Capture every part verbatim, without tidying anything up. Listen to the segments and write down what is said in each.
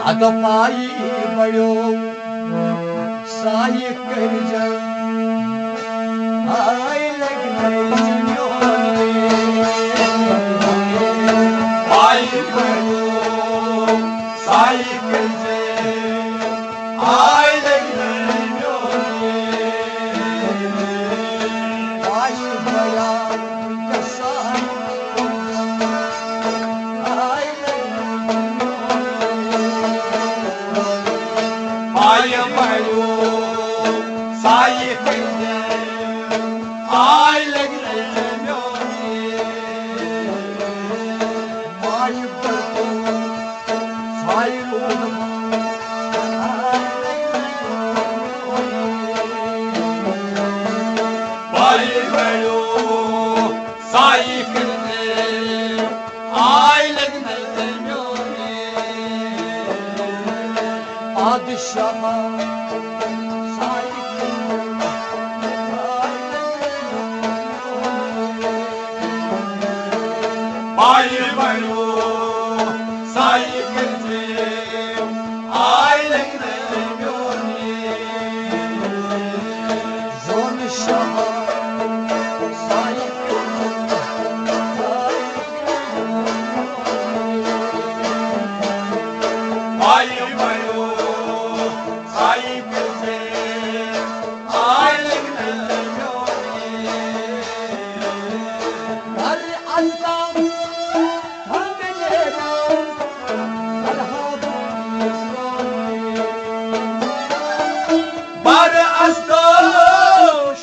اَتھ پایہِ بَڑیو سایہِ کٔرۍ زٮ۪و، آے لَگہِ نَے زِ میون ویر۔ پایہِ بَڑیو سایہِ کٔرۍ زٮ۪و، آے لَگہِ نَے میون ویر۔ پایہِ بَڑیو سایہِ کٔرۍ زٮ۪و، آے پایہِ بَڑیو سایہِ کٔرۍ زٮ۪و، آے لَگہِ نَے میون ویر۔ پایہِ بَڑیو سایہِ روٗد، پایہِ بَڑیو سایہِ کٔرۍ زٮ۪و، آے لَگہِ نَے میون ویر۔ پادشاہ سایہِ کٔرۍ زٮ۪و، آے لَگہِ نَے میون ویر۔ پایہِ بَڑیو سایہِ کٔرۍ زٮ۪و، آے لَگہِ نَے میون ویر۔ زون شاہ سایہِ کٔرۍ زٮ۪و، آے لَگہِ نَے میون ویر۔ پایہِ بَڑیو سایہِ کٔرۍ زٮ۪و، آے لَگہِ نَے میون ویر۔ بَر اَستام ہم نیرو، بَر ہا بَر اَستو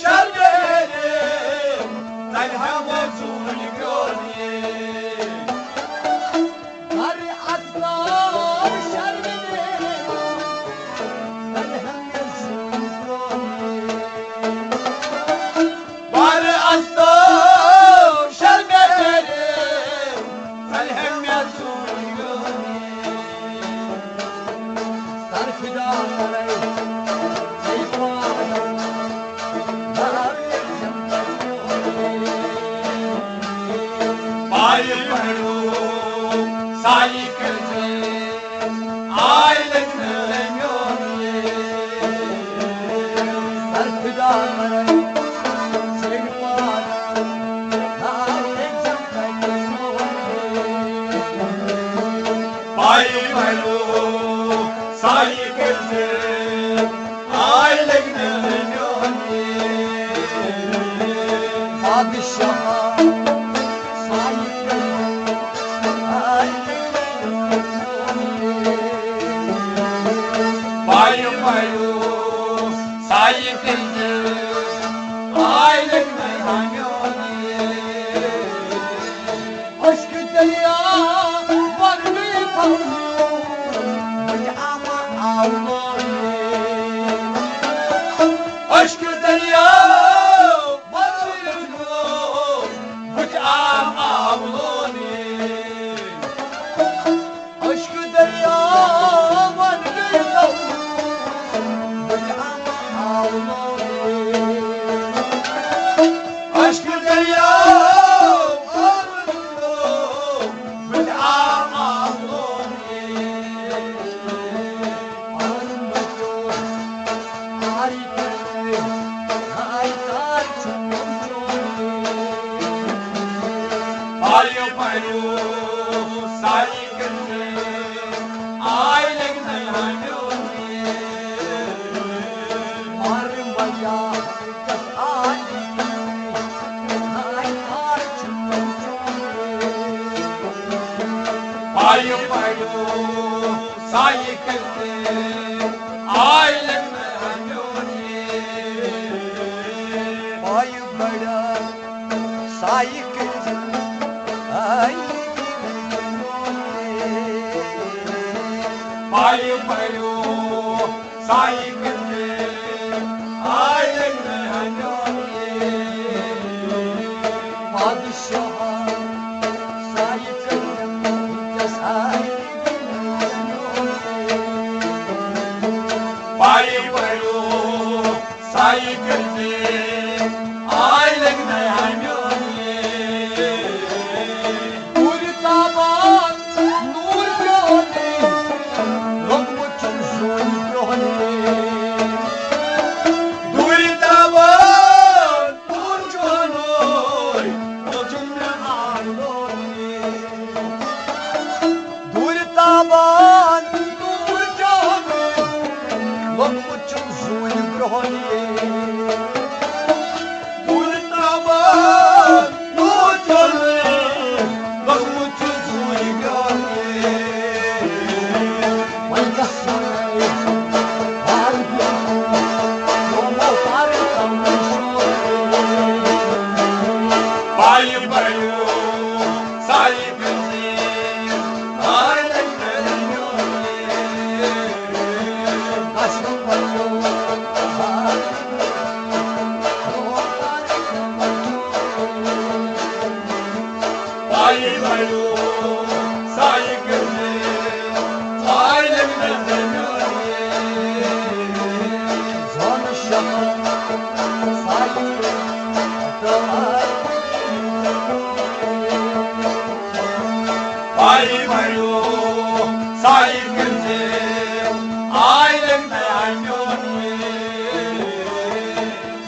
شَر نیرو، تَلہِ ہا وۄزُل میون ویر۔ بَر اَستام شَر نیرو، تَلہِ ہا وۄزُل میون ویر۔ بَر اَستو شَر نیرو، تَلہِ ہا وۄزُل میون ویر۔ سر فدا کَرَے ژےٚ پانَس، نار جنت میون ویر۔ پایہِ بَڑیو سایہِ کٔرۍ زٮ۪و، آے لَگہِ نَے میون ویر۔ سر فدا کَرَے ژےٚ پانَس، نار جنت میون ویر۔ پایہِ بَڑیو سایہِ کٔرۍ زٮ۪و، آے لَگہِ نَے میون ویر۔ پادشاہ سایہِ کٔرۍ زٮ۪و، آے لَگہِ نَے میون ویر۔ پایہِ بَڑیو سایہِ کٔرۍ زٮ۪و، آے لَگہِ نَے میون ویر۔ اشک دریا ورنی پھولیو، بچ آما آولو۔ اشک دریا ورنی پھولیو، بچ آما آولو۔ اشک دریا ورنی پھولیو، بچ آما آولو۔ اشک دریا پایہِ بَڑیو سایہِ کٔرۍ زٮ۪و، آے لَگہِ نَے میون ویر۔ پایہِ بَڑیو سایہِ کٔرۍ زٮ۪و، آے لَگہِ نَے میون ویر۔ پایہِ بَڑیو سایہِ کٔرۍ زٮ۪و، آے لَگہِ نَے میون ویر۔ پادشاہ سایہِ کٔرۍ زٮ۪و، وٕنکٮ۪س آے لَگہِ نَے میون ویر۔ پایہِ بَڑیو سایہِ کٔرۍ زٮ۪و، آے لَگہِ نَے میون ویر۔ نوٗرِ تابان نوٗر پیوٚو نہٕ،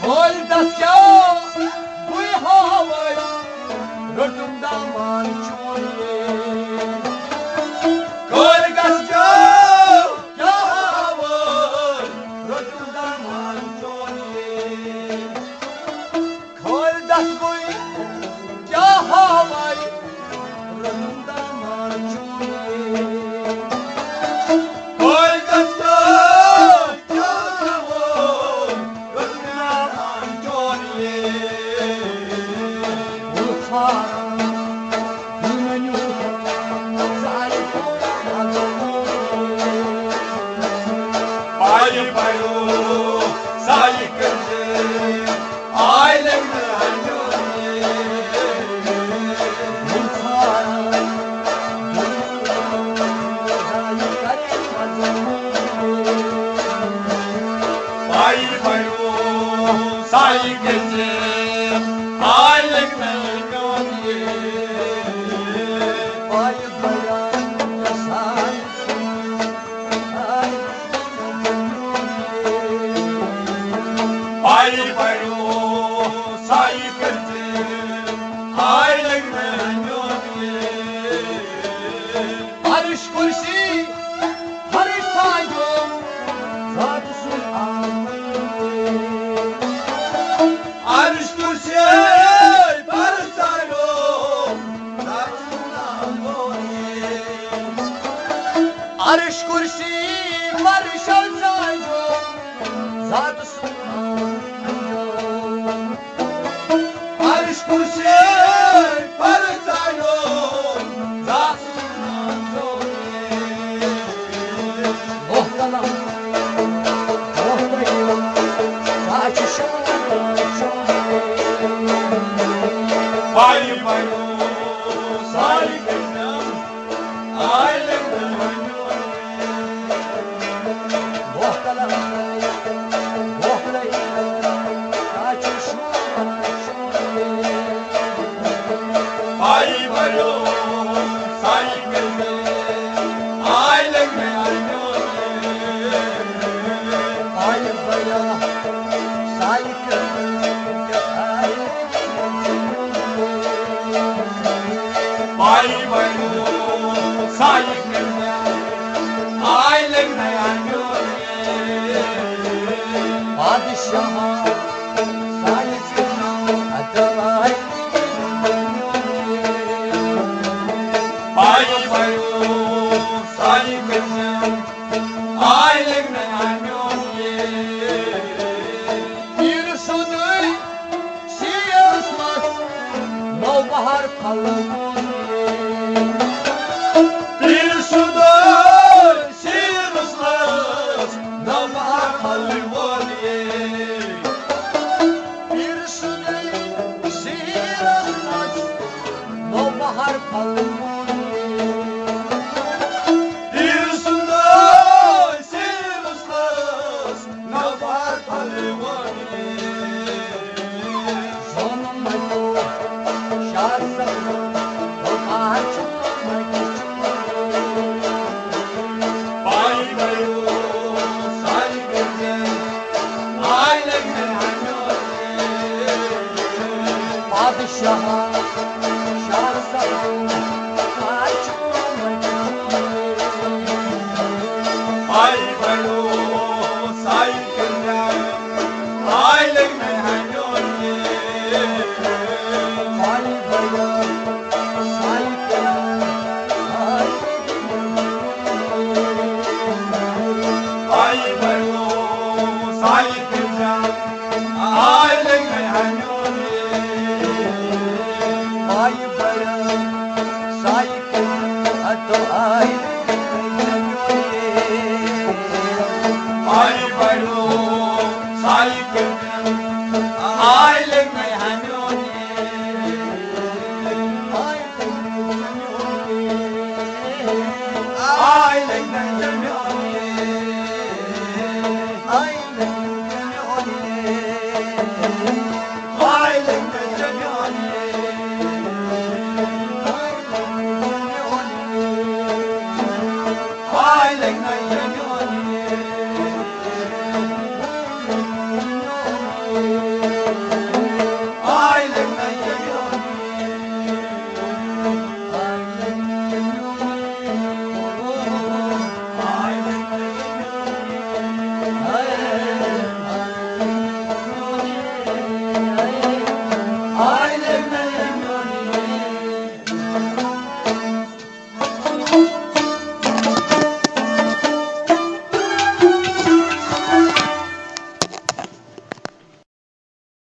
کھول دس کیٛاہ بہٕ ہاوَے، روٚٹُم دامان چون یے۔ کھول دس کیٛاہ، کیٛاہ ہاوَے، روٚٹُم دامان چون یے۔ کھول دس بہٕ کیٛاہ ہاوَے، روٚٹُم دامان چون یے۔ کھول دس کیٛاہ، کیٛاہ ہاوَے، عرش کرسی، عرش سایو، ذات سُنٛد آمُت۔ عرش کرسی، عرش سایو، ذات سُنٛد آمُت۔ عرش کرسی، عرش سایو، ذات سُنٛد آمُت۔ عرش کرسی، عرش سایو، ذات سُنٛد آمُت۔ محترم، محترم، ساچ شان، شان۔ پایہِ بنیو ساے کٔرۍزٮ۪م عالم۔ محترم، محترم، ساچ شان، شان۔ پایہِ بنیو ساے کٔرۍزٮ۪م عالم۔ پایہِ بنیو ساے کٔرۍزٮ۪م عالم۔ پایہِ بنیو ساے کٔرۍزٮ۪م عالم۔ بادشاہ ساے کٔرۍزٮ۪م عدل۔ پایہِ بنیو ساے کٔرۍزٮ۪م عالم۔ پیٖر سُنٛدُے سیٖرس منٛز نوبہار پھلوُن۔ پیٖر سُنٛدُے سیٖرس منٛز نوبہار پھلوُن۔ پیٖر سُنٛدُے سیٖرس منٛز نوبہار پھلوُن۔ پیٖر سُنٛدُے سیٖرس منٛز نوبہار پھلوُن۔ زونُن مےٚ شاہ صٲبُن، بہار چھُ مےٚ۔ پایہِ بنیو ساے کٔرۍزٮ۪م عالم۔ پادشاہ شاہ صٲبُن، بہار چھُ مےٚ۔ پایہِ